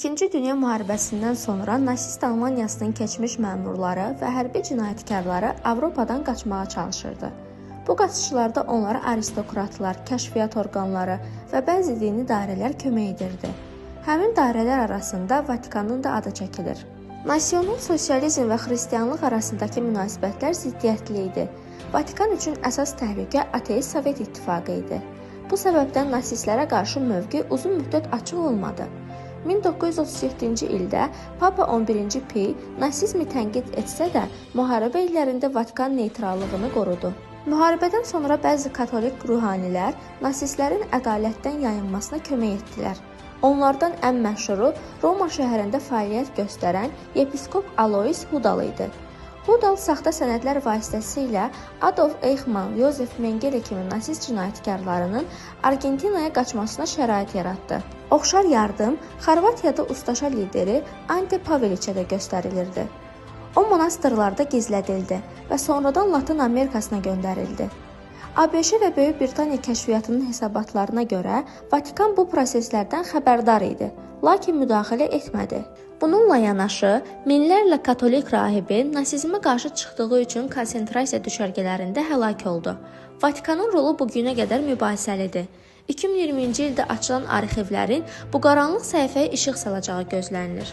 İkinci Dünya Müharibəsindən sonra nasist Almaniyasının keçmiş məmurları və hərbi cinayətkarları Avropadan qaçmağa çalışırdı. Bu qaçışlarda onlara aristokratlar, kəşfiyyat orqanları və bəzi dini dairələr kömək edirdi. Həmin dairələr arasında Vatikanın da adı çəkilir. Nasional sosializm və xristianlıq arasındakı münasibətlər ziddiyyətli idi. Vatikan üçün əsas təhlükə ateist Sovet İttifaqı idi. Bu səbəbdən nasistlərə qarşı mövqe uzun müddət açıq olmadı. 1937-ci ildə Papa 11-ci Piy nasizmi tənqid etsə də, müharibə illərində Vatikan neytrallığını qorudu. Müharibədən sonra bəzi katolik ruhanilər nasistlərin ədalətdən yayınmasına kömək etdilər. Onlardan ən məşhuru Roma şəhərində fəaliyyət göstərən yepiskop Alois Hudal idi. Hudal saxta sənədlər vasitəsilə Adolf Eichmann, Josef Mengele kimi nasist cinayətkarlarının Argentinaya qaçmasına şərait yaratdı. Oxşar yardım Xorvatiyada Ustaşa lideri Ante Paveliçə də göstərilirdi. O monastırlarda gizlədildi və sonradan Latın Amerikasına göndərildi. ABŞ və Böyük Britaniya kəşfiyyatının hesabatlarına görə Vatikan bu proseslərdən xəbərdar idi, lakin müdaxilə etmədi. Bununla yanaşı, minlərlə katolik rahibi nasizmə qarşı çıxdığı üçün konsentrasiya düşərgələrində həlak oldu. Vatikanın rolu bu günə qədər mübahisəlidir. 2020-ci ildə açılan arxivlərin bu qaranlıq səhifəyə işıq salacağı gözlənilir.